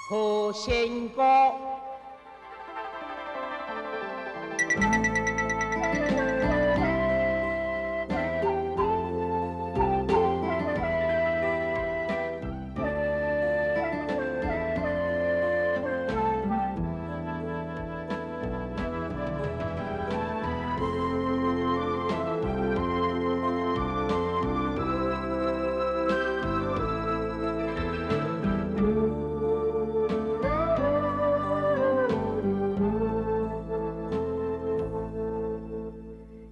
何仙姑。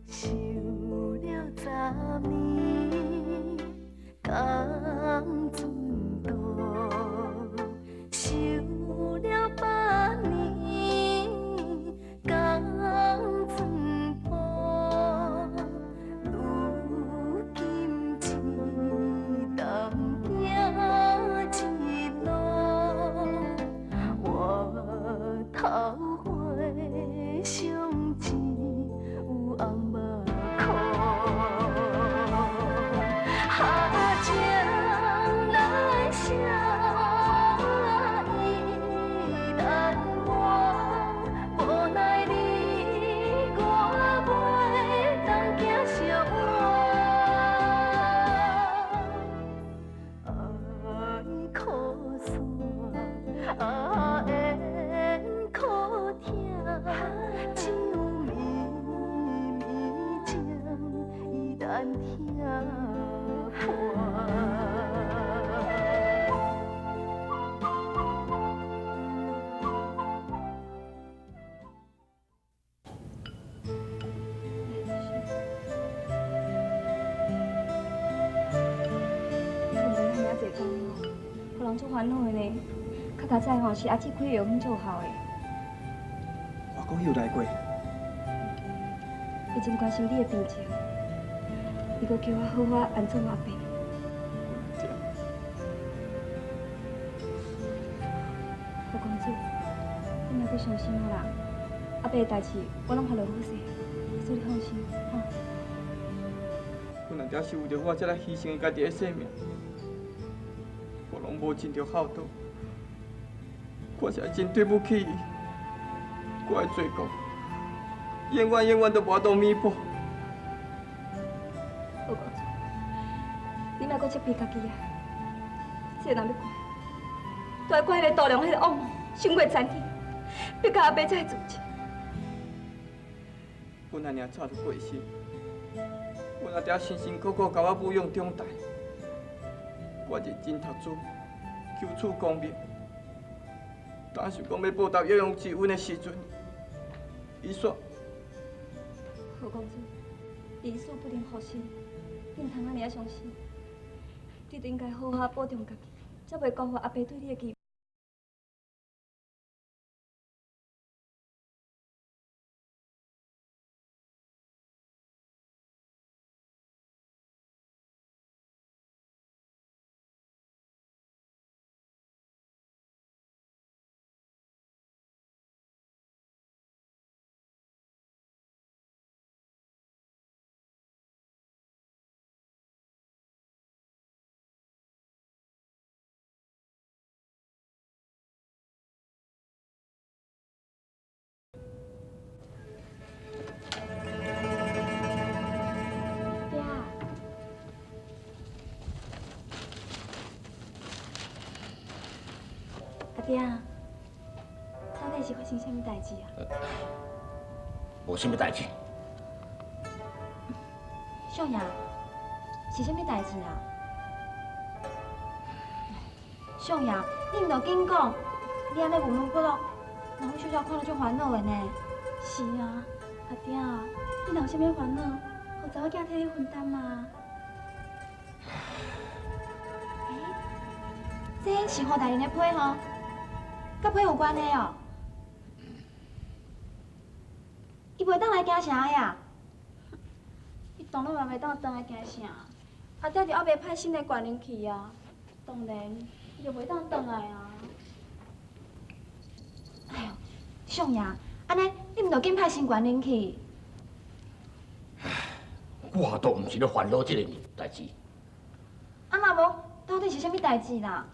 想了十年，江船渡；想了百年，江船破。如今一同行一路，我桃花相见有红目眶。哈情难舍，意难忘，无奈你我袂当行相换。爱苦散，啊缘苦疼，只有绵绵情，意难听破。你困袂遐爾濟工哦，予人足煩惱的呢。較較早吼是阿姊開藥方奏效的。我講伊有來過。伊真關心你的病情，伊閣叫我好好安葬阿伯。何公子，你莫閣傷心啊啦！阿伯的代誌我攏予落好勢，所以你放心，吼。阮阿爹是為著我才來犧牲伊家己的性命，我攏無盡著孝道，我實在真對不起伊。我的罪過，永遠永遠都無法度彌補。何公子，你莫閣責備家己啊！這個人欲怪，都愛怪彼個杜良彼個惡魔，傷過殘忍，逼甲阿伯才會自盡。阮阿娘早就過身，阮阿爹辛辛苦苦共我撫養長大，我認真讀書，求取功名。當想講欲報答養育之恩的時陣，伊煞…… 何公子，人死不能復生，你毋通按呢仔傷心。你著應該好好保重家己，才袂辜負阿伯對你的期望。爹，阿爹，到底是發生啥物代誌啊？無啥物代誌。少爺，是啥物代誌啊？少爺，你毋著緊講，你按呢悶悶不樂，讓阮小姐看了足煩惱的呢。是啊，阿爹，你若有啥物煩惱，予查某囝替你分擔嘛。欸，這是胡大人的批吼，佮批有關係哦。伊袂當來京城的啊？伊當然嘛袂當轉來京城，阿爹就猶未派新的官人去啊，當然伊就袂當轉來啊。哎喲，相爺，按呢你毋著緊派新官人去？我都毋是咧煩惱這个代誌。啊，若無，到底是啥物代誌啦？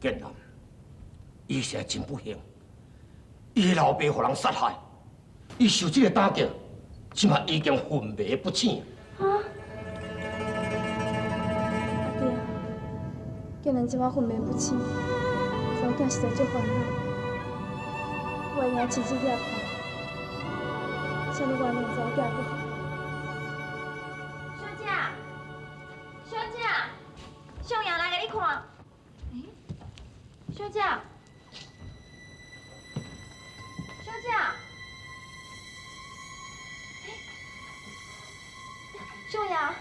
建南，伊实在真不幸，伊的老爸予人杀害，伊受這个打击，這馬已經昏迷不醒。啊！阿爹，建南這馬昏迷不醒，查某囝實在足煩惱，我會用親自去看，請你原諒查某囝不好。小姐，小姐，小楊來共你看。欸，小姐，小姐，欸，小楊。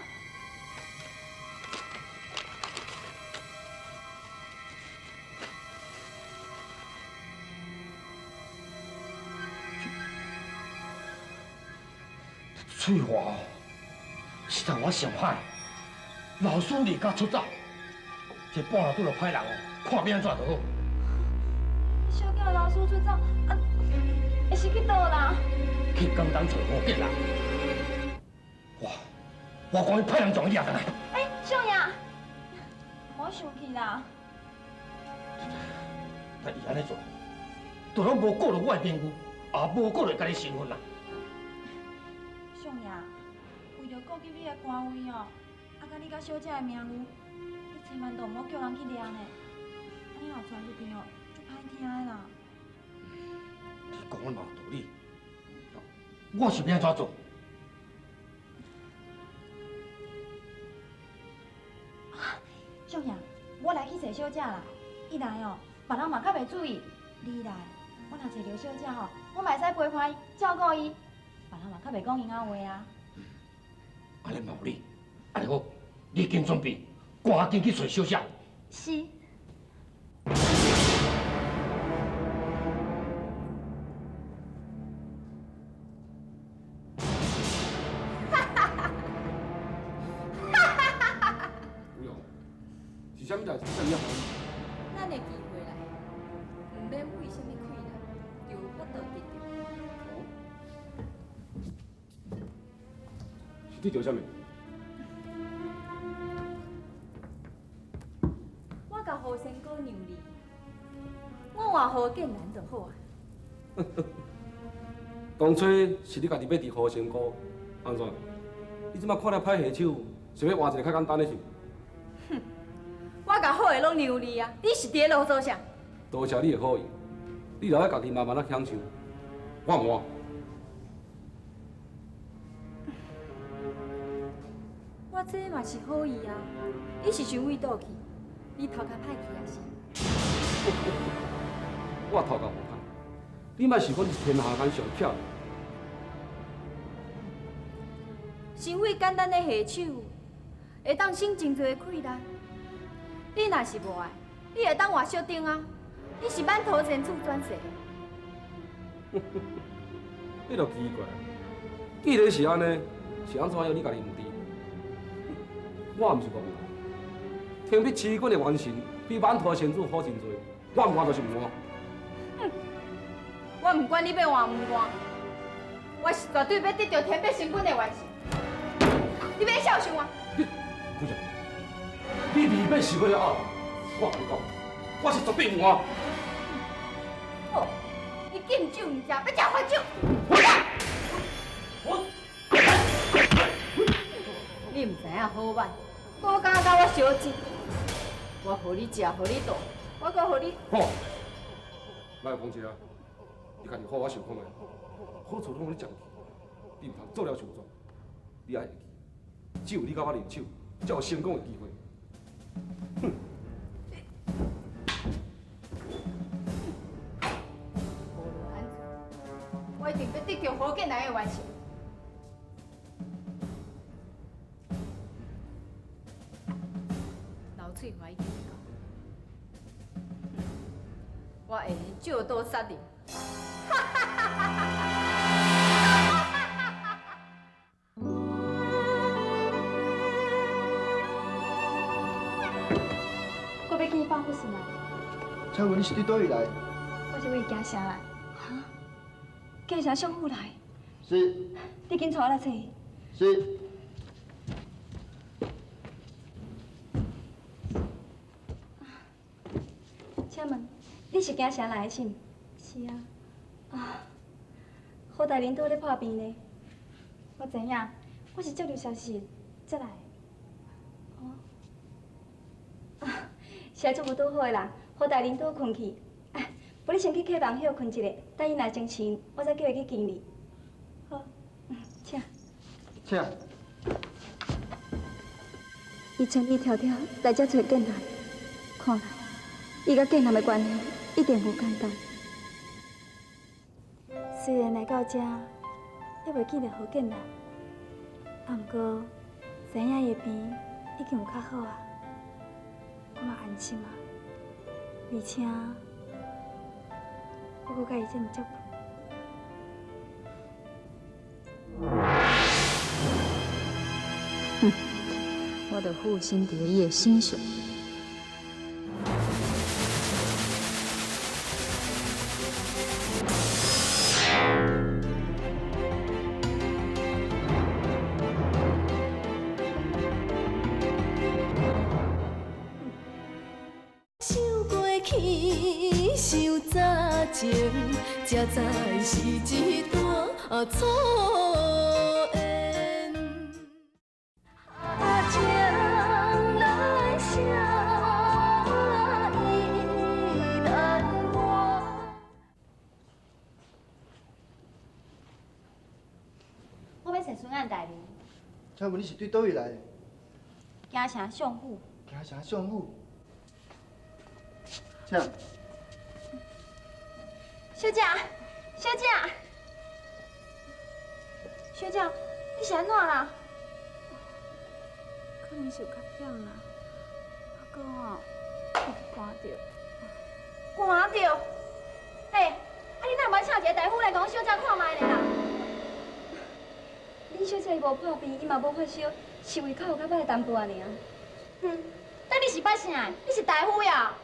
翠華，實在我想歹，老師離家出走，這半路拄著歹人哦，看欲按怎就好。小囝老師出走，啊，會是去佗啦？去江東揣何建南。我趕緊派人將伊掠轉來。欸，少爺，毋好生氣啦。但伊按呢做，就攏無顧著我的名譽，也無顧著家己身份啦。少爺，為著顧及你的官位哦，啊，佮你佮小姐的名譽，你千萬都毋好叫人去掠呢。按呢若傳出去哦，足歹聽的啦。你講的嘛有道理，我是欲按怎做？少爺，我來去揣小姐啦。伊來哦，別人嘛較袂注意。你來，我若揣著小姐吼，我嘛會使陪伴伊，照顧伊，別人嘛較袂講閒仔話啊。按呢嘛有理，按呢好，你緊準備，趕緊去揣小姐。是。是啥物代志？啥物啊？咱的機會來，毋免費啥物氣力，就有法度得著。哦，是得著啥物？我共何仙姑讓利，我換何建南就好啊。當初是你家己欲挃何仙姑，按怎？你這馬看了歹下手，想欲換一个較簡單的是？哼，我共好的攏讓你啊，你是佇咧囉嗦啥？多謝你的好意，你留來家己慢慢仔享受，我毋換。我這嘛是好意啊，你是想為倒去？你頭殼歹去啊是？我頭殼無歹，你莫想講你是天下間上巧的。傷費簡單的下手，會當省真濟的氣力。你若是無愛，你會當換小丁啊！你是饅頭仙子轉世。你就奇怪，既然是按呢，是按怎樣你家己毋知？我毋是戇人，天碧七君的元神比饅頭仙子好真濟，我毋換就是毋換。哼，我毋管你欲換毋換，我是絕對欲得著天碧神君的元神。你欲笑想我？你，不是，你未免想欲了后，我共你講，我是絕對毋換。好，你敬酒毋食，欲食罰酒。我，你毋知影好歹，閣敢佮我相爭？我予你食，予你賭，我閣予你。好，來講者啊，你家己好好想看覓，好處攏予你占去，你毋通做了想煞，你愛會記，只有你佮我聯手，才有成功的機會。哼！無論按怎，我一定欲得著何建南的元神。劉翠華已經到，我會借刀殺人。我欲去你放護士來。請問你是對佗位來？我是為京城來。哈？京城相府來？是。你緊帶我來揣伊。是。请问，你是京城来的是毋？是啊。啊，胡大人拄咧破病呢。我知影，我是接到消息才来。哦。啊，实在足无拄好的啦，胡大人拄睏去。啊，无你先去客房歇睏一下，等伊若精神，我再叫伊去见你。好，请。请。伊千里迢迢来遮揣建南，看来伊佮建南的关系一定无简单。虽然来到遮，犹未见著何建南，啊，毋过知影伊的病已经有较好啊，我嘛安心啊。而且我阁佮伊这么接近。哼，我就附身伫伊的身上。想过去，想早前，才知是一段错缘。情难舍，意难忘。我欲揣孙案大人。请问你是对佗位来的？京城相府。京城相府。请。小姐，小姐，小姐，你是按怎啦？可能是有较忝啦，啊，阁吼有寒著。寒著？欸，啊你哪毋爱请一个大夫来共阮小姐看觅咧啦？恁小姐伊无破病，伊嘛无发烧，是胃口有较歹淡薄仔尔。哼，但你是捌啥？你是大夫呀？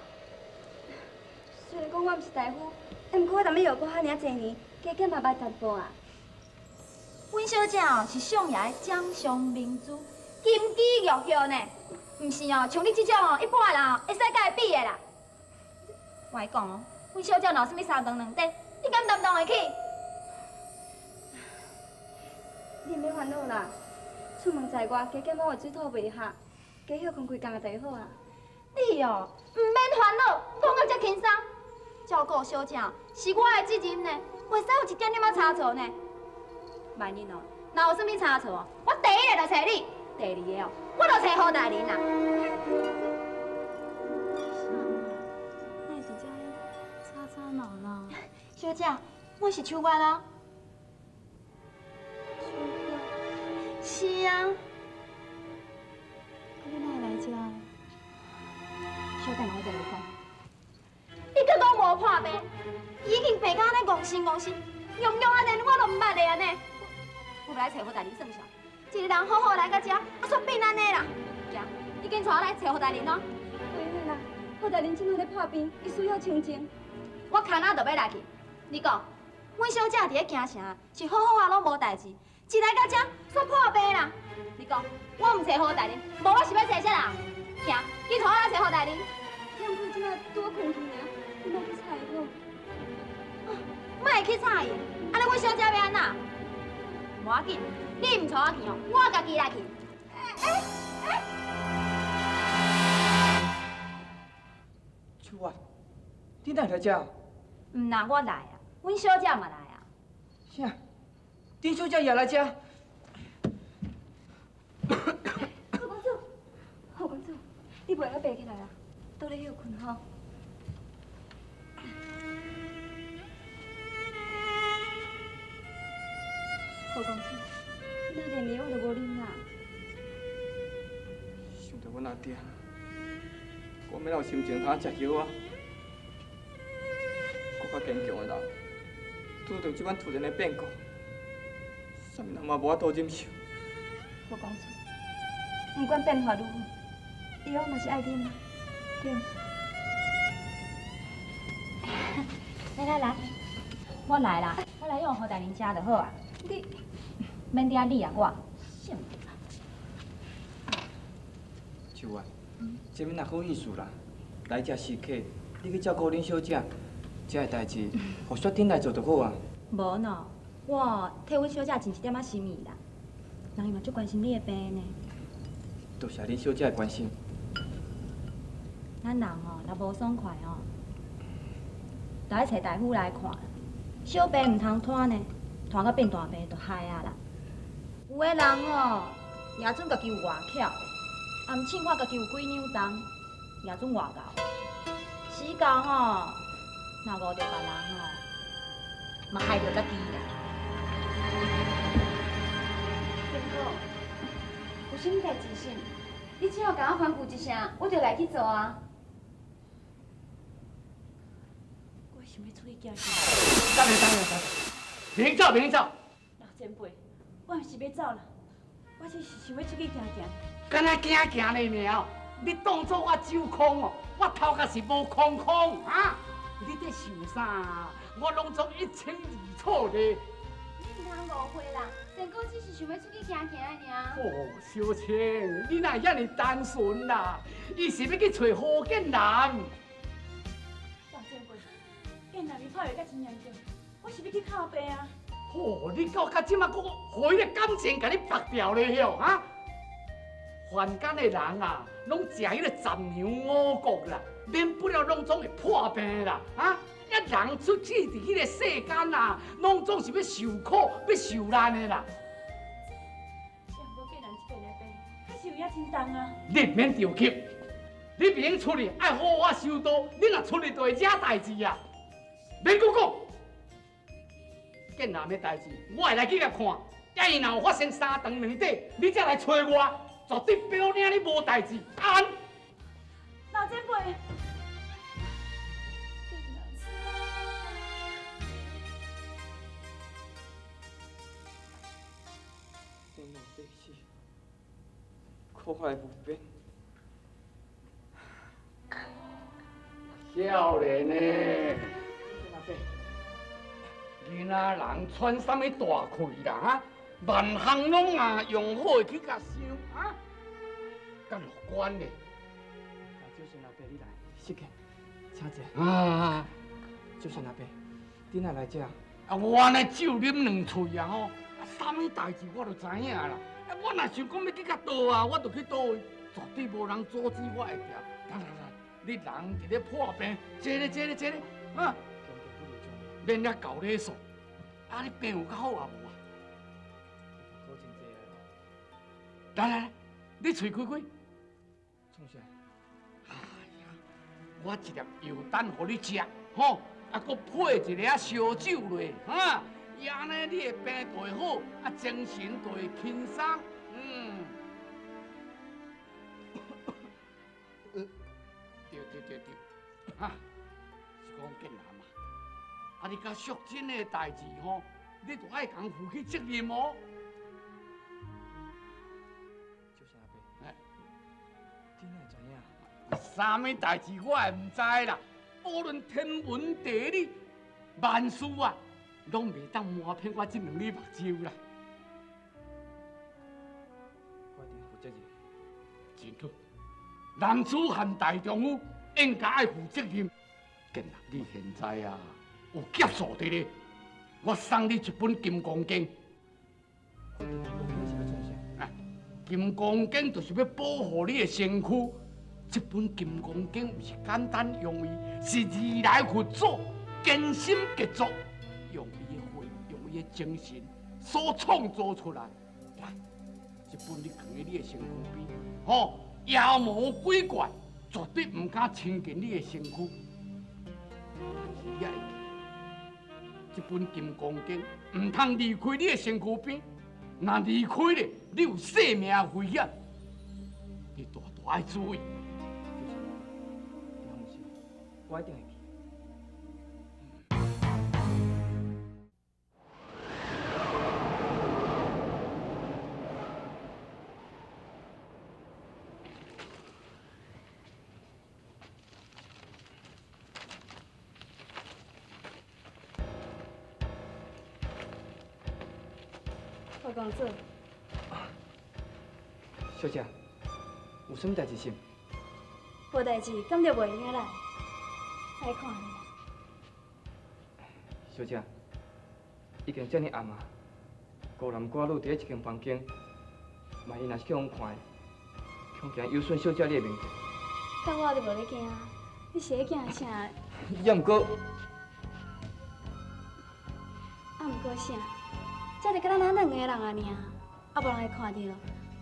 虽然讲我毋是大夫，毋过我踮咧药铺遐尔济年，加减嘛捌淡薄啊。阮小姐哦是相爷的掌上明珠，金枝玉叶呢，毋是哦，像你这种哦，一般的人哦会使佮伊比的啦。我来讲哦，阮小姐若有啥物三长两短，你敢担当会起？你毋免烦恼啦，出门在外，加减拢会水土袂合，加歇睏几工就会好啊。你哦，毋免烦恼，讲甲遮轻松。照顾小姐是我的责任呢，袂使有一点点仔差错呢。万一哦，若有啥物差错哦，我第一个就揣你，第二个哦，我就揣胡大人啦。啥啊？哪会伫遮吵吵闹闹？小姐，我是秋月啊。秋月？是啊。啊，你哪会来遮？小等下我再来讲。你阁讲无破病，伊已经病到按呢戆神戆神，样样按呢我都毋捌的按呢。我欲来揣胡大人算数，一个人好好来到遮，啊煞变按呢啦。行，你紧带我来揣胡大人哦。袂用啦，胡大人这马咧破病，伊需要清静。我牵仔就欲来去。你讲，阮小姐伫咧京城是好好啊，拢无代志，一来到遮煞破病啦。你讲，我毋揣胡大人，无我是欲揣啥人？行，紧带我来揣胡大人。你毋过这马拄好睏去尔，你莫去吵伊好。莫去吵伊，按呢阮小姐欲按怎？无要紧，你毋带我去哦，我家己来去。秋月，你哪会来遮？毋但我来啊，阮小姐嘛来啊。啥？恁小姐也来遮？侯公子，侯公子，你袂阁爬起来啊？倒咧歇睏吼。侯公子，你若连药我都无啉啦。想著阮阿爹，我欲哪有心情通食药啊？阁较坚强的人，拄著这款突然的变故，啥物人嘛无法度忍受。侯公子，不管变化如何，药嘛是爱啉啊，对。来来来，我来啦，我来用胡大人食就好啊。你免伫遐你啊我。秋月，这物若好意思啦，来遮是客，你去照顾恁小姐，這个代志，予雪珍来做就好啊。無喏，我替阮小姐盡一點仔心意啦。人伊嘛足關心你的病呢。多謝恁小姐的關心。咱人哦，若無爽快哦，就愛揣大夫來看。小病毋通拖呢，拖到變大病就害啊啦。有的人哦，也準家己有外巧的，啊毋凊看家己有幾兩重，也準外姣。死到吼，若誤著別人吼，嘛害著家己啦。仙姑，有啥物代志是？你只要共我吩咐一声，我就來去做啊。我想欲出去行行。等下，等下，等下，免走，免走。老前輩，我毋是欲走啦，我只是想欲出去行行。敢若行行咧爾，你當作我手空哦？我頭殼是無空空啊！你咧想啥？我攏總一清二楚咧。你毋通誤會啦，仙姑只是想欲出去行行爾。哦，小青，你哪會遐爾單純啦？伊是欲去揣何建南。老前輩，建南伊破病甲真嚴重，我是欲去看病啊。哦，你到這馬閣予彼个感情共你縛掉咧囂哈？凡間的人啊，攏食彼个雜糧五穀啦，免不了攏總會破病啦，啊！一人出去佇彼个世間啊，攏總是欲受苦、欲受難的啦。也毋過建南這邊的病，確實有影真重啊。你毋免著急，你袂用出去，愛好好修道。你若出去就會惹代誌啊！免閣講，建南的代誌，我會來去共看。啊，伊若有發生三長兩短，你才來揣我。絕對保領你無代誌，安。老前輩，天老地死，苦海無邊。少年的，囡仔人喘啥物大氣啦？哈，萬項攏啊用好的去共想啊，較樂觀咧。周生阿伯，你來，失敬，請坐。啊，周生阿伯，你哪來這？啊，我按呢酒啉兩喙啊吼，啊，啥物代誌我都知影啦。啊，我若想講欲去佮倒啊，我就去佗位，絕對無人阻止我會行。來來來，你人佇咧破病，坐咧坐咧坐咧，啊，免遐厚禮數。啊，你病有較好啊無啊？好真濟啊！來來來，你喙開開。創啥？哎呀，我一粒藥丹予你食，吼，啊，閣配一个仔燒酒落，哈，按呢你的病就會好，啊，精神就會輕鬆，嗯。對對對對，哈，是講建南嘛，啊，你佮淑珍的代誌吼，你就愛共負起責任哦。周生阿伯，哎，你哪會知影？啥物代誌我會毋知啦。無論天文地理，萬事啊，攏袂當瞞騙我這兩粒目睭啦。我一定負責任。真好，男子漢大丈夫應該愛負責任。建南，你現在啊有劫數佇咧，我送你一本《金剛經》。金剛經是欲創啥？啊，《金剛經》就是欲保護你的身軀。這本《金剛經》毋是簡單容易，是如來佛祖堅心傑作，用伊的慧，用伊的精神所創造出來。來，這本你囥佇你的身軀邊，吼，妖魔鬼怪絕對毋敢親近你的身軀。你愛記，這本《金剛經》毋通離開你的身軀邊，若離開咧，你有性命危險。你大大愛注意。你放心，我一定會記。何公子，小姐，有啥物代誌是？無代誌，敢就袂用來？使看你啦。小姐，已經遮爾暗啊，孤男寡女佇咧一間房間，萬一若是去予人看的，恐驚有損小姐你的名節。但我就無咧驚，你是咧驚啥？也毋過，啊，毋過啥？這就敢若咱兩個人啊爾，啊無人會看著，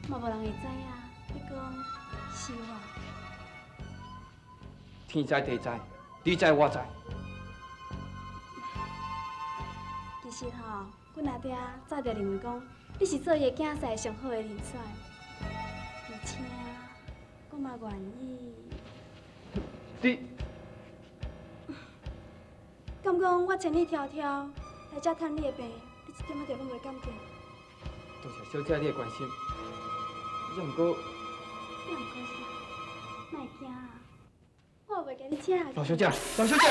嘛無人會知影。你講是無？天知地知，你知我知。其實吼，阮阿爹早就認為講，你是做伊的囝婿上好的人選，而且我嘛願意。你敢講我千里迢迢來遮探你的病，你一點仔著攏袂感激？多謝小姐你的關心，也毋過，也毋過啥？莫驚啊，我袂共你食。老小姐，老小姐，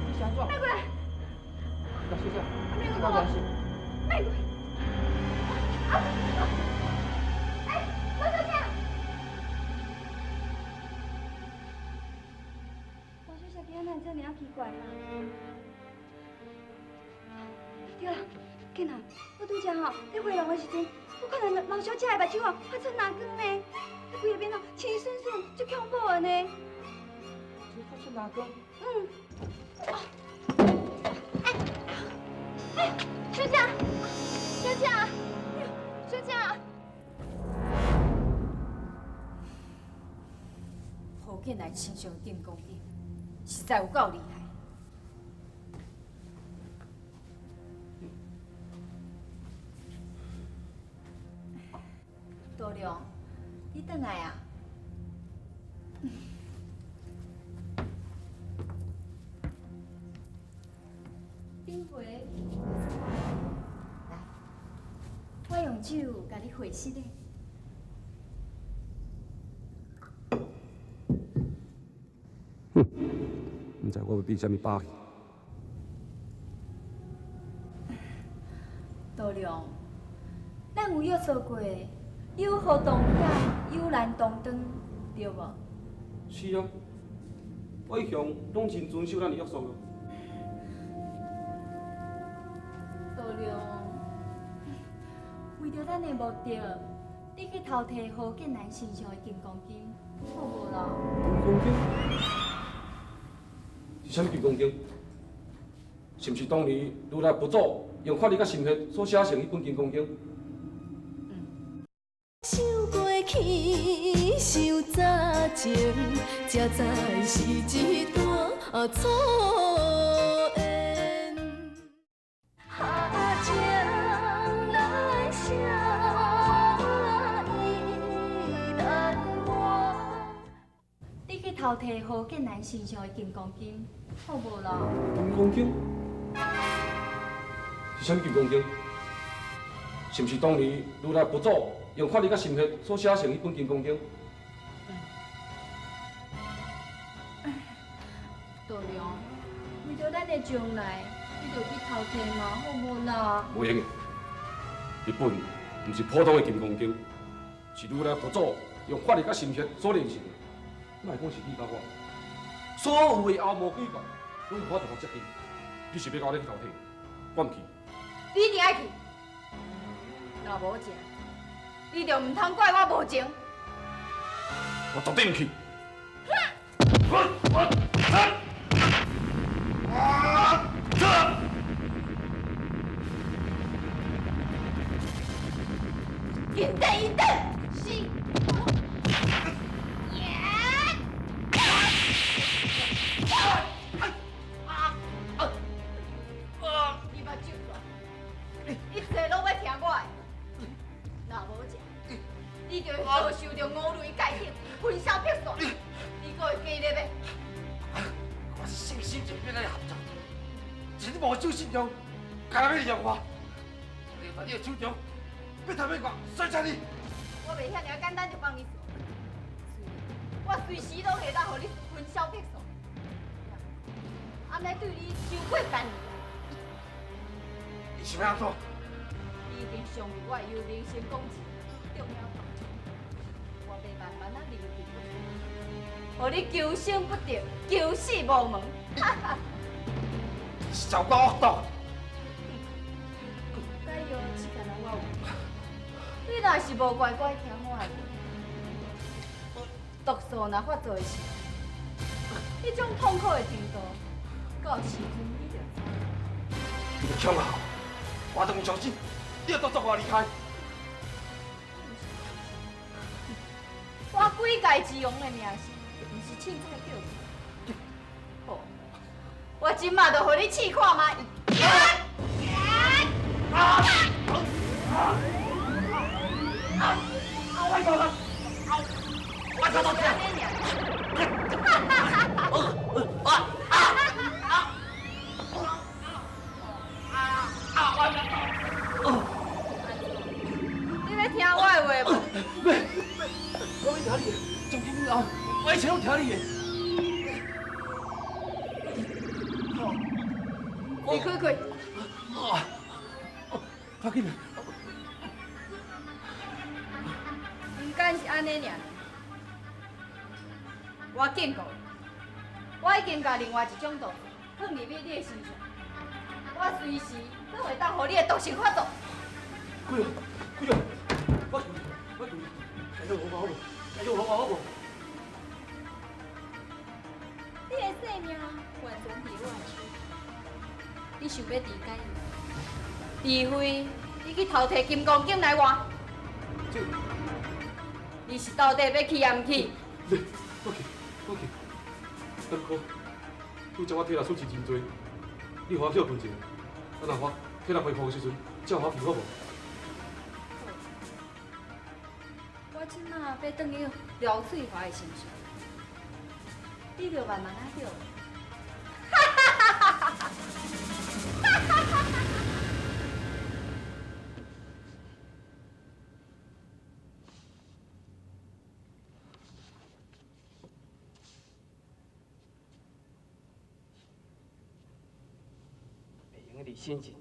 你是按怎？莫過來！老小姐，你這敢關心？莫過來！哎，老小姐，老小姐今仔哪會遮爾仔奇怪啊？對啦，囡仔，我拄才吼佇回廊的時陣，我看到老小姐的目睭哦發出藍光呢，彼規个面哦青恂恂，足恐怖的呢。這發出藍光？嗯。哎哎，小姐，小姐，小姐。何建來身上的金剛經，實在有夠厲害。多良，你轉來啊！頂回，來，我用酒共你會釋咧。哼，毋知我欲變啥物把戲。多良，咱有約束過，有福同享，有難同當，對無？是啊，我一向攏真遵守咱的約束。多良，為著咱的目的，你去偷提何建南身上的金剛經，好無啦？金剛經？是啥物金剛經？是毋是當年如來佛祖用法力佮心血所寫成彼本金剛經？想過去，想早前，才知是一段错缘。情难舍，意难忘。你去偷提何建南身上的金剛經，好無啦？金剛經？是啥物金剛經？是毋是當年如來佛祖用法力佮心血所寫成彼本金剛經？多良，為著咱的將來，你著去偷提嘛，好無啦？無閒的，彼本毋是普通的金剛經，是如來佛祖用法力佮心血所煉成的。莫講是你佮我，所有的妖魔鬼怪，攏無法度接近。你是欲共我咧去偷提？我毋去。你一定愛去，若無情，你就毋通怪我無情。我絕對毋去。紧等一等，是。你目睭大，一切攏欲聽我的。若無情，你就會遭受著五雷蓋頂，焚燒魄散。你閣會記得袂？我是誠心情願來合作，是你無守信用，干焦欲利用我，你在你的手中，欲偷欲割，誰睬你？我袂遐爾簡單就放你走，我隨時攏會當予你焚燒魄散。按呢對你傷過殘忍。你想欲按怎？你已經傷入我的幽靈神功之重要步驟，我欲慢慢仔認定。予你求生不得，求死無門。小狗惡毒！解藥只干焦我有，你若是無乖乖聽我的話，毒素若發作的時，彼種痛苦的程度，到時陣你就知。你個強啊！我都毋相信，你有毒作偌厲害。我鬼界之王的名聲，毋是凊彩叫的。好，我這馬就予你試看覓。你欲聽我的話無？我欲聽你的，從今以後，我一切攏聽你的。你開開。較緊。毋敢是按呢爾，我警告你，我已經共另外一種毒放入去你的身上，我隨時攏會當予你的毒性發作。鬼啊！鬼啊！我求你，我求你，解藥予我好無？解藥予我好無？你的性命完全佇我的手，你想欲治解藥，除非你去偷提金剛經來換。這，你是到底欲去抑毋去？我去，我去。不過，拄才我體力損失真濟，你予我歇睏一下，等下我體力恢復的時陣，才予我去好無？我這馬欲轉去廖翠華的身上，你著慢慢仔歇。袂用得先進。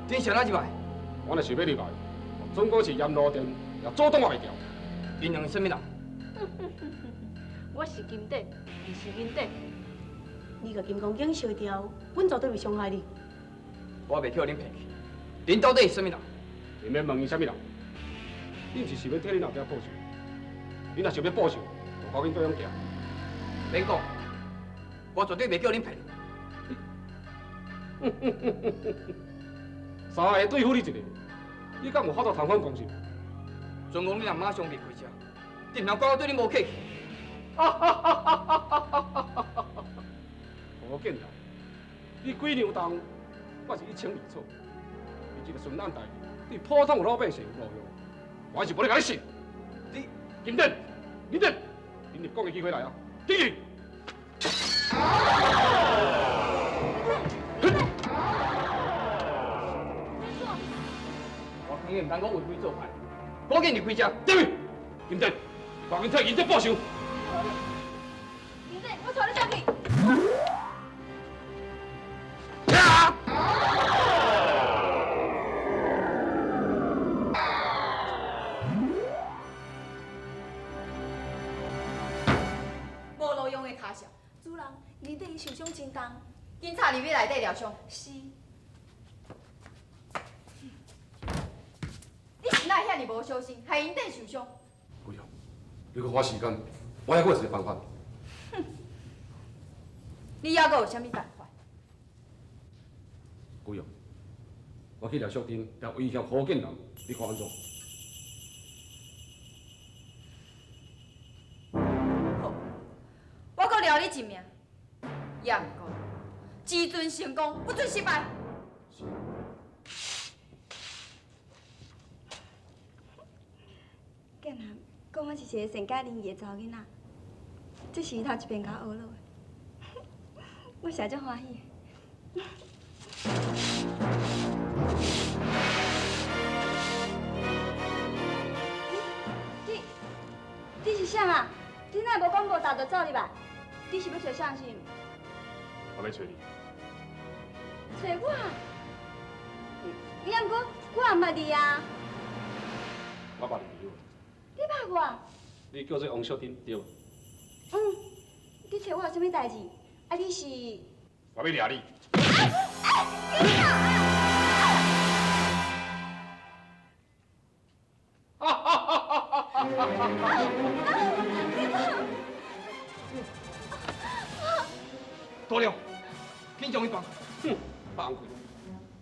恁是按怎入來？我若想欲入來，總歸是閻羅殿也阻擋我袂牢。𪜶兩個啥物人？我是金鼎，伊是銀鼎。你共金剛經燒掉，阮絕對袂傷害你。我袂予恁騙去。恁到底是啥物人？你免問伊啥物人，你毋是想欲替恁阿爹報仇？你若想欲報仇，就趕緊對向行。免講，我絕對袂叫恁騙。三個對付你一個，你敢有法度通反攻心？准講你若馬上離開這，你毋通怪我對你無客氣。何建南，你幾兩重，我是一清二楚。你這個順案代誌，對普通的老百姓有路用，我還是無咧共你信。你金鼎，金鼎，恁入講的機會來啊！進去。我勸你毋通閣為非作歹，趕緊離開這。對，金鼎，趕緊替銀鼎報仇。銀鼎，我帶你上去。無路用的跤數。主人，銀鼎伊受傷真重。警察入去內底療傷。是。你是哪會遐爾無小心，害銀鼎受傷？姑娘，你閣花時間，我猶閣有一个辦法。哼，你猶閣有啥物辦法？姑娘，我去廖淑珍來威脅何建南，你看按怎？好，我閣饒你一命，也毋過，只准成功，不准失敗。是。建南講我是一个善解人意的查某囡仔，這是伊頭一遍共我學落的，我實在足歡喜的。你是啥啊？你哪會無講無答就走入來？你是欲揣誰是毋？我欲揣你。揣我？也毋过我也毋捌你啊。我捌你对无？你捌我？你叫做王淑珍对无？嗯，你揣我有啥物代志？啊，你是？我欲掠你。大了，紧将伊放。哼，放开！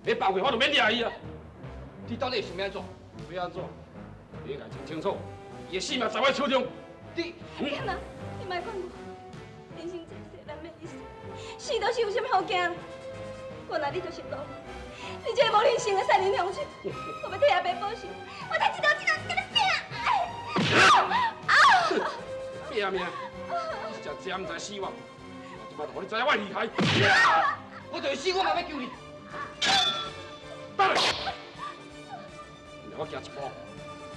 你放开，我就免掠伊啊！你到底想欲按怎？欲按怎？你该清清楚，伊的性命在我手中。你，天啊！你莫管我，人生在世难免一死，死就是有啥物好惊？原来你就是老，你这个无人性的杀人凶手！我欲替阿爸报仇，我替这条这条共你拼！啊！拼命！你是食毋知死活，我这摆就予你知影我厉害！我就是死，我嘛欲救你。等下，我行一步，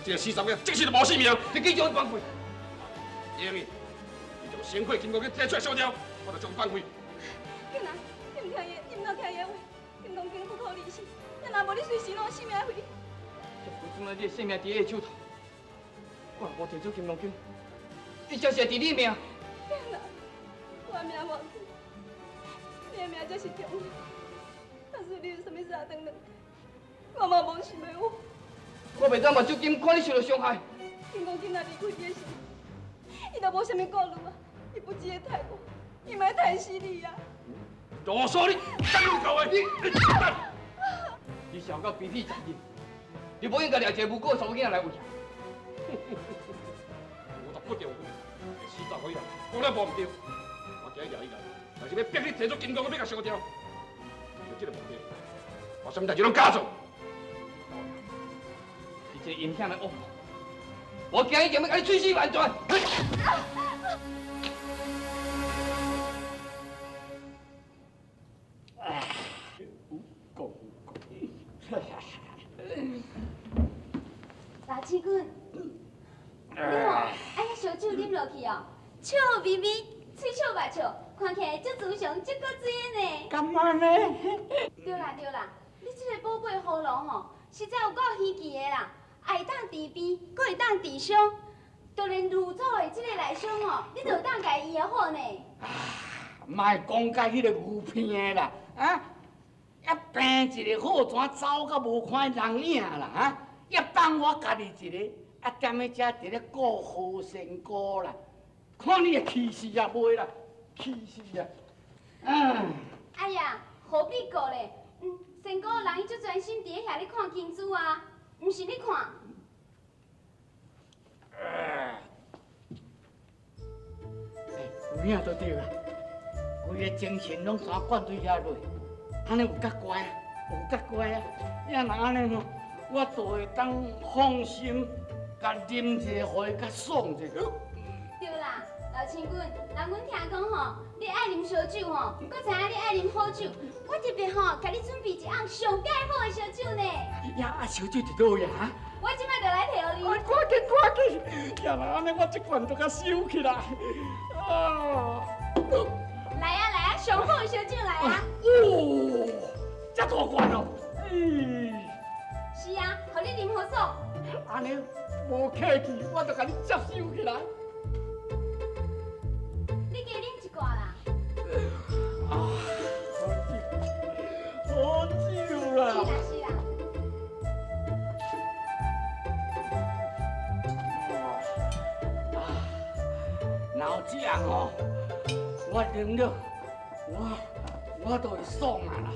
这个死查某囝，这世就无性命。你紧将伊放开！英儿，你将身躯金刚经提出来烧掉，我就将伊放开。囡仔，你毋听伊，你毋通听伊的话。金刚经不可离身，若无你随时拢有性命危。这摆你的性命伫伊的手头，我若无提出金刚经，伊才是会伫你命。囡仔，我的命无紧，你的命才是重要。假使你有啥物三长两短，我嘛无想欲活。我袂当目睭金看你受到伤害。金刚经若离开你的时，伊就无啥物顾虑啊！伊不只会杀我，伊嘛会杀死你啊！啰嗦你，真有够的！你小到卑鄙残忍，你无应该掠一个无辜的查某囡仔来威胁。我就不重要，死查某囡仔，讲了无毋对。我今日掠你来，就是欲逼你提出金刚经欲共烧掉。为著这个目的，我啥物代志拢敢做。你这个阴险的恶魔！我今日一定欲共你碎尸万段！老七君，你吼爱遐烧酒啉落去哦，笑眯眯，喙笑目笑，看起来足慈祥、足古锥的呢。敢按呢？对啦对啦，你这个宝贝葫芦吼，实在有够稀奇的啦，会当治病，阁会当治伤，就连乳祖的这个内伤吼，你都会当共伊医好呢。啊，莫讲甲彼个牛鼻的啦，啊，抑病一个好，怎走甲无看人影啦，啊？抑放我家己一个，啊，踮咧遮伫咧顾何仙姑啦，看你会气死啊袂啦，气死啊！嗯。哎呀，何必顾咧？仙姑人伊足专心伫咧遐咧看经书啊，毋是你看。哎，有影就对啊，规个精神拢全灌对遐落，按呢有较乖，有较乖啊！你若按呢吼，我就会当放心，共啉一下，予伊较爽一下。对啦，老亲君，人阮听讲吼，你爱啉烧酒吼，阁知影你爱啉好酒，我特别吼，共你准备一甕上盖好的烧酒呢。呀，啊，烧酒伫佗位啊？我这摆就来提予你。赶紧，赶紧！呀，若按呢，我这罐就共收起来。啊！来啊，来啊，上好的烧酒来啊！哦，遮大罐哦！哎。是啊，予你啉好爽。按呢无客气，我就共你接收起来。你加啉一罐啦。啊，好酒，好酒啦！是啦，是啦。啊，若有这样吼，我啉了，我就会爽啊啦。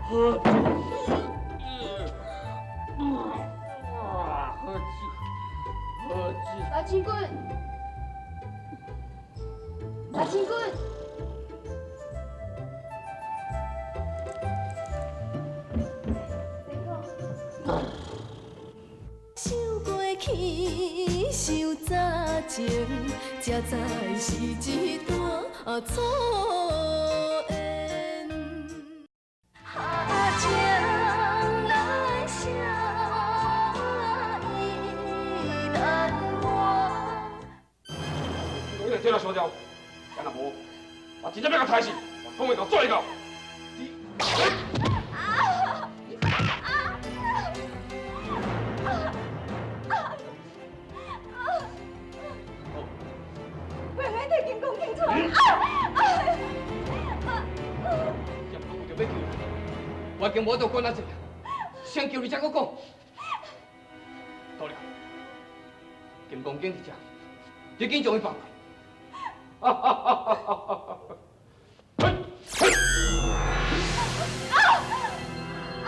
好酒，好酒，好酒。老亲君，老亲君。想过去，想早前，才知是一段错缘。情难舍，意难忘。我来听他烧掉，若無，我真正欲共刣死，我講會到做會到。你。袂用提金剛經出來。也毋過為著欲救你，我已經無法度管遐濟啊，先救你才閣講。到了，金剛經佇遮，你緊將伊放開。哈哈哈哈哈哈！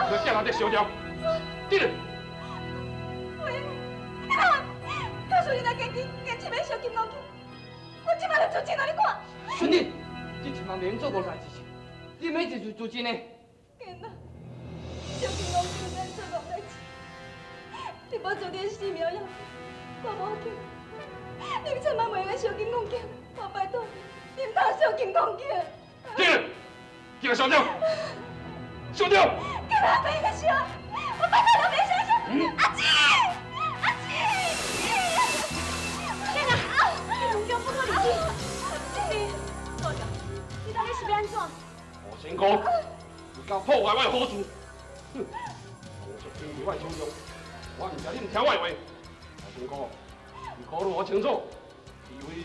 你叫人佇燒掉，滴咧！喂，你看，告訴你若堅持堅持欲燒金剛經，我這擺就自盡予你看。兄弟，這千萬袂用做戇代誌，你免一自盡的。囡仔，燒金剛經免做戇代誌，你保住你的性命也，我無要緊。你千萬袂用燒金剛經，我拜託你，你毋通燒金剛經。滴咧，起來燒掉，燒掉！叫人袂用燒，我拜託你袂使燒。阿姊，阿姊，囡仔，你毋叫不可離去。弟，道長，你到底是欲按怎？何仙姑，你敢破壞我的好事？哼！王叔經佇我的手中，我毋知你毋聽我的話。何仙姑，你考慮好清楚，除非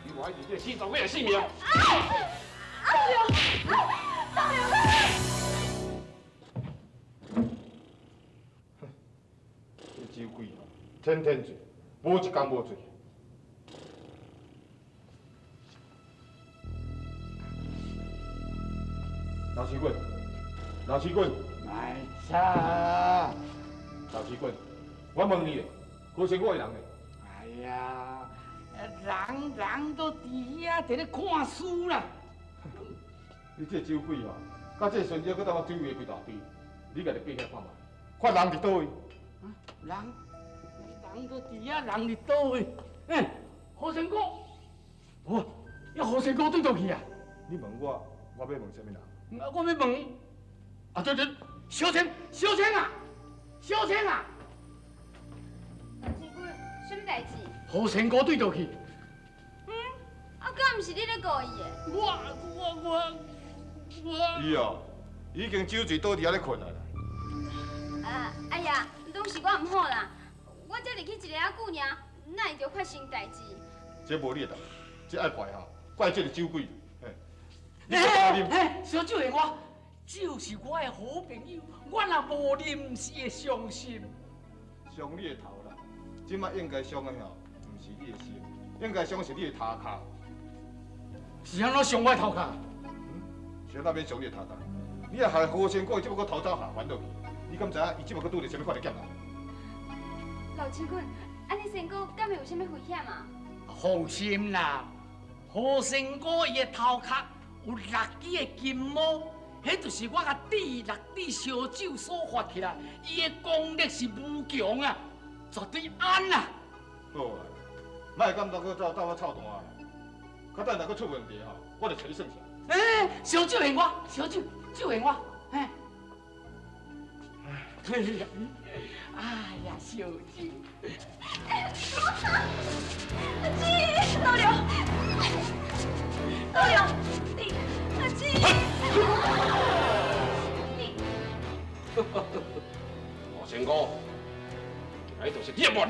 你無愛這個死查某的性命。阿娘，道長。這酒鬼吼，天天醉，無一工無醉。老七棍，老七棍，莫吵！老七棍，我問你咧，何仙姑的人咧？哎呀，人人都佇遐佇咧看書啦。你這個酒鬼吼，佮這個孫子閣當我酒味規大堆，你家己爬起來看覓，看人佇佗位？人，人都佇遐，人佇佗位？欸，何仙姑，哦，遐何仙姑對佗去啊？你問我，我欲問啥物人？我欲問，啊對對，小青，小青啊，小青啊！老仙姑，啥物代誌？何仙姑對佗去？嗯，啊，敢毋是你咧顧伊的？我。伊哦，已經酒醉倒佇遐咧睏啊啦。啊，哎呀，攏是我毋好啦，我才入去一下仔久爾，哪會著發生代誌？這無你的代誌，這愛怪吼，怪這个酒鬼。欸欸，燒酒的我，酒是我的好朋友，我若無啉是會傷心。傷你的頭啦！這擺應該傷的吼，毋是你的心，應該傷是你的頭殼。是按怎傷我的頭殼？誰那免傷你的頭殼？你若害何仙姑，伊這擺閣逃走下凡落去，你敢知影伊這擺閣拄著啥物款的劫難？老七君，按呢仙姑敢會有啥物危險啊？放心啦，何仙姑伊的頭殼有六支的金毛，彼就是我共滴六滴燒酒所發起來，伊的功力是無窮啊，絕對安啊！好啊，莫感覺閣走鬥我臭蛋啊！較等若閣出問題吼，我就揣你算數。欸，燒酒還我，燒酒，酒還我，嘿。哎呀，燒酒！阿姊，老刘，老刘，你阿姊，你。何仙姑，今日就是你的末日！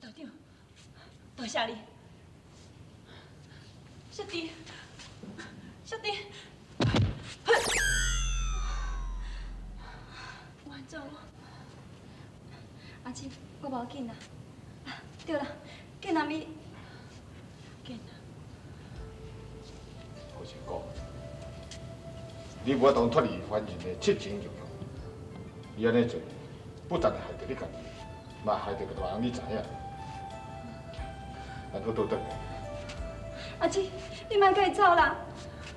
道長，多謝你。小弟，小弟，我按怎我？阿姊，我無要緊啦。對啦，建南伊，建南。何仙姑，你無法度脫離凡人的七情六欲，你按呢做，不但害著你家己，嘛害著別人，你知影？咱好倒轉。阿姊，你莫共伊走啦！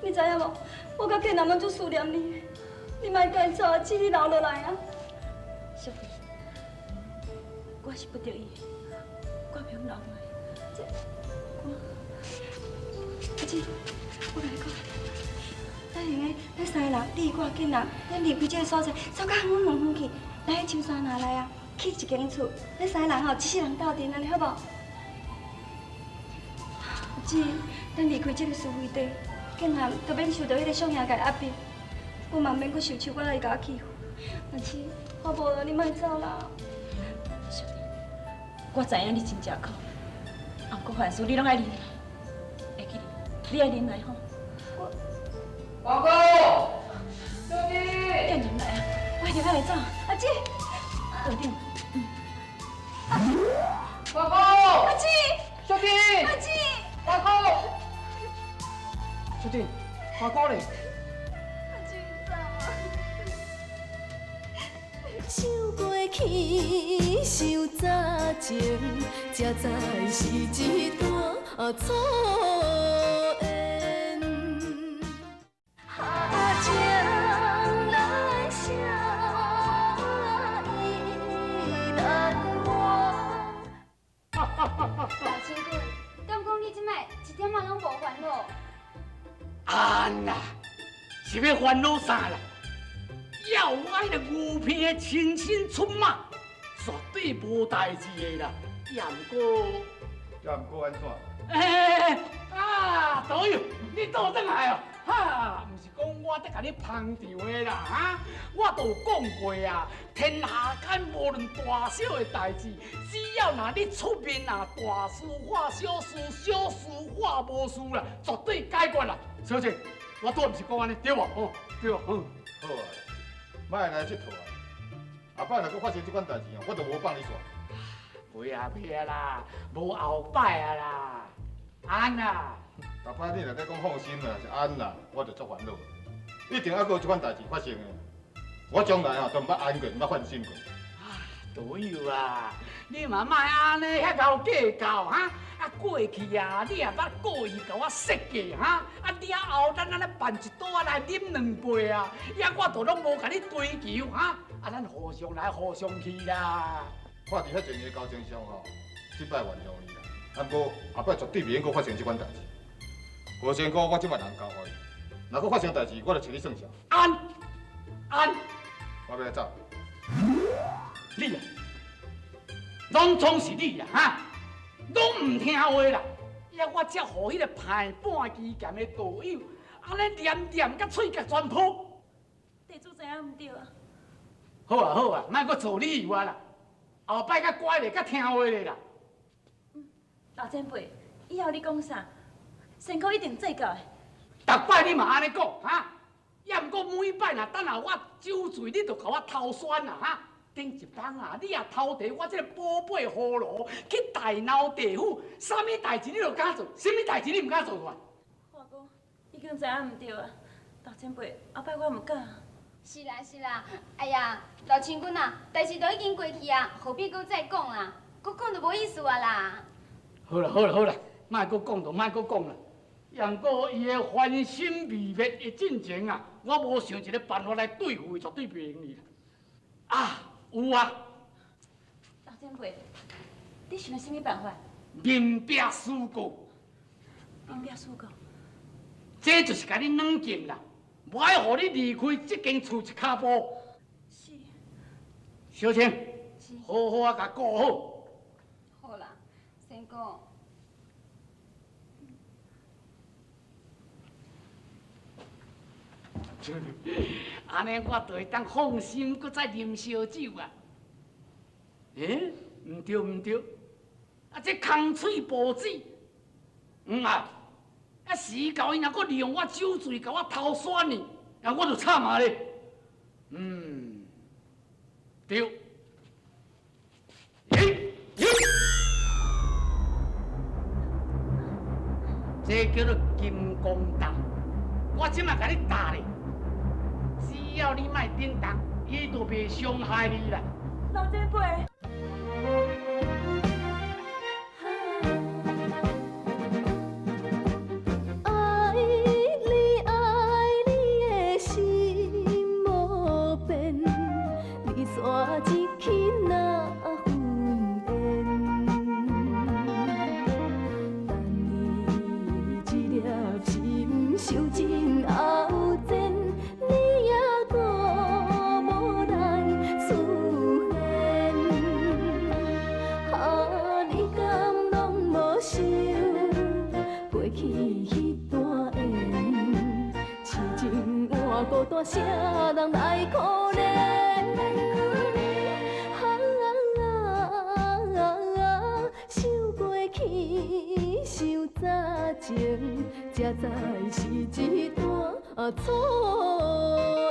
你知影無？我佮建南攏足思念你，你莫共伊走，阿姊，你留落來啊！小弟，我是不得已，我袂用留来。这我阿姊，我共你讲，咱用个咱三个人，你我囝人，咱离开这个所在，走较远远远去，咱去深山内来啊，起一间厝，咱三个人吼，一世人斗阵，按呢好无？阿姊，咱离开这个是非地，囝人就免受著彼个相爷共的压迫，我嘛免阁受手我来共我欺负。阿姊，我无啦，你莫走啦。小弟，我知影你真食苦，啊，毋过凡事你拢爱忍耐，会记得，你爱忍耐吼。我，华哥，小弟，见人来啊，我一定爱来走。阿姊，道长，华哥，阿姊，小弟，阿姊，华哥，小弟，华哥咧？阿姊走啊！想过去，想早前，才知是一段错缘。将来写意难忘。老亲君，敢讲你这摆一点仔拢无烦恼？安啦，是欲烦恼啥啦？要我彼个牛皮的亲身出马，绝对无代志的啦。也毋过，也毋过按怎？欸，啊，道友，你倒转来哦，哈，毋是讲我伫共你捧场的啦，哈，我都有讲过啊，天下间无论大小的代志，只要若你出面啊，大事化小事，小事化无事啦，绝对解决啦。小姐，我拄毋是讲按呢，对无？哦，对无？嗯。好啊，莫来这套啊！后摆若阁发生这款代志哦，我就无放你煞。袂啊袂啊啦，无后摆啊啦，安啦。逐摆你若咧讲放心啦，是安啦，我就足烦恼。一定犹阁有这款代志发生的，我将来啊都毋捌安过，毋捌放心过。道友啊，你嘛莫按呢遐𠢕计较哈！啊，过去啊，你也捌故意共我设计哈！啊，了后咱按呢办一桌仔来啉两杯啊，也我都拢无共你追求哈！啊，咱互相来互相去啦。看伫遐前的交情上吼，这摆原谅你啦。啊，毋过后摆绝对袂用阁发生这款代志。何仙姑，我这摆人交予你，若阁发生代志，我就揣你算账。安安，我欲来走。你啊，拢总是你啦，哈，拢毋听话啦！也我才予彼个歹半支剑的道友，按呢念念甲喙角全破。地主知影毋对啊？好啊好啊，莫阁做理由啊啦，后摆较乖咧，较听话咧啦。老前辈，以后你讲啥，仙姑一定做到的。逐摆你嘛按呢讲，哈？也毋过每摆若等下我酒醉，你就共我偷酸啦，哈？顶一摆啊，你也偷提我这个宝贝葫芦去大闹地府，啥物代志你都敢做，啥物代志你毋敢做出来？华哥，已经知影毋对啊，老前辈，后摆我毋敢。是啦是啦，哎呀，老亲君啊，代志都已经过去啊，何必阁再讲啦？阁讲就无意思啊啦。好啦好啦好啦，莫阁讲就莫阁讲啦。也毋过伊的凡心未灭的进前啊，我无想一个办法来对付伊，绝对袂用哩啦。啊，有啊！老前辈，你想到啥物办法？面壁思过。面壁思过。这就是共你软禁啦，无爱予你离开这间厝一跤步。是。小青，好好啊，共顾好。好啦，仙姑。按呢，我就会当放心，阁再啉烧酒啊。欸，毋对毋对，啊，这空喙无舌，毋啊，啊时到伊若阁利用我酒醉，共我偷酸呢，啊，我就惨啊咧。嗯，对。欸，这叫做金刚打，我这马共你打咧。只要你莫振动，伊就袂伤害你啦。老前辈。爱你爱你的心无变，离煞一起哪分开？後前，你猶閣無來出現。啊，你敢攏無想過去彼段緣？痴情換孤單，啥人來可憐？啊，想過去，想早前，才知是一段錯。